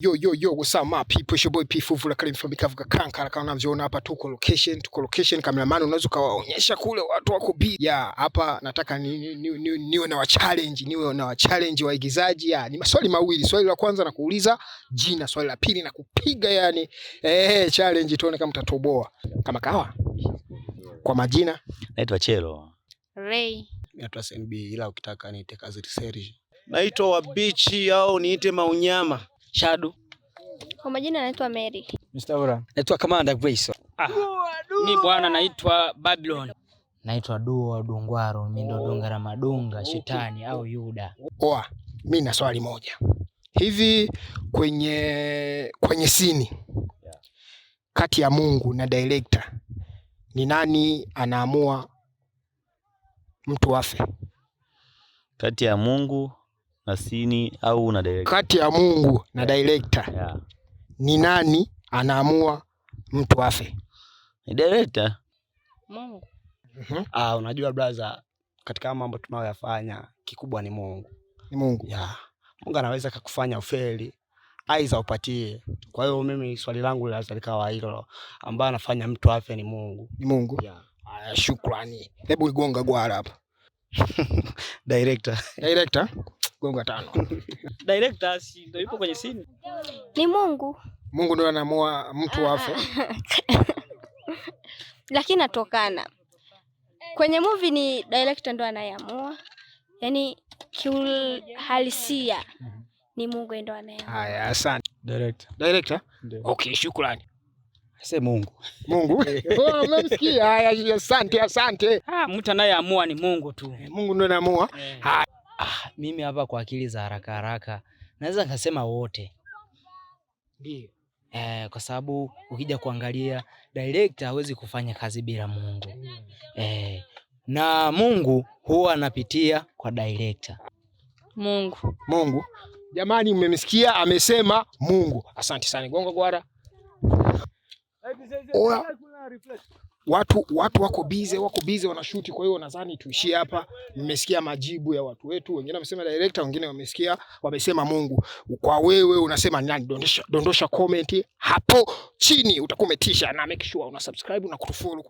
Yo, yo, yo, what's up my people? It's your boy P Fuvu la Karim from Bikavuka Kankara. Kama unavyoona hapa tuko location, tuko location. Cameraman unaweza ukawaonyesha kule watu wako bi. Yeah, hapa nataka niwe ni, ni, ni, niwe na wa challenge, niwe na wa challenge waigizaji. Yeah, ni maswali mawili. Swali la kwanza na kuuliza jina, swali la pili na kupiga yani challenge tuone kama mtatoboa. Kama kawa. Kwa majina Naitwa Chelo. Ray. Naitwa SNB ila ukitaka niite Kaziri Serge. Naitwa Wabichi au niite Maunyama. Shadu. Kwa majina naitwa Mary. Mr. Ura. Naitwa Kamanda Grace. Ah, mi bwana naitwa Babylon. Naitwa Dua Dungwaro, mimi ndo Dunga Madunga, shetani au Yuda. Oa, mi na swali moja. Hivi kwenye scene kati ya Mungu na director ni nani anaamua mtu afe? Kati ya Mungu na scene au na director? Kati ya Mungu na director ni nani anaamua mtu afe? Ni director. Mungu. Ah, unajua brother, katika mambo tunayoyafanya kikubwa ni Mungu. Ni Mungu. Yeah. Mungu anaweza kakufanya ufeli aidha upatie. Kwa hiyo mimi swali langu linaweza likawa hilo, ambaye anafanya mtu afe ni Mungu. Ni Mungu. Yeah. Aya, shukrani. Hebu igonga gwara hapa. Director. Director, gonga tano. Director si ndio yupo kwenye scene? Ni Mungu. Mungu ndio anaamua mtu afe. Lakini natokana kwenye movie ni director ndo anayeamua, yaani kiuhalisia ni Mungu ndo anayeamua. Haya, asante. Director. Director? Ndio. Okay, shukrani. Sasa Mungu. Mungu. Oh, mmemsikia. Haya, asante, asante. Ah, mtu anayeamua ni Mungu tu. Mungu ndio anaamua. Eh. Ah, mimi hapa kwa akili za haraka haraka naweza nikasema wote. Ndio. Kwa sababu ukija kuangalia director hawezi kufanya kazi bila Mungu. Na Mungu huwa anapitia kwa director. Mungu. Mungu. Jamani, mmemsikia amesema Mungu. Asante sana. Gonga gwara. Oya. Watu wako busy wanashoot, kwa hiyo nadhani tuishie hapa. Mmesikia majibu ya watu wetu, wengine wamesema director, wengine wamesikia wamesema Mungu. Kwa wewe unasema nani? Dondosha comment hapo chini, utakuwa umetisha, na make sure una subscribe na kutufollow.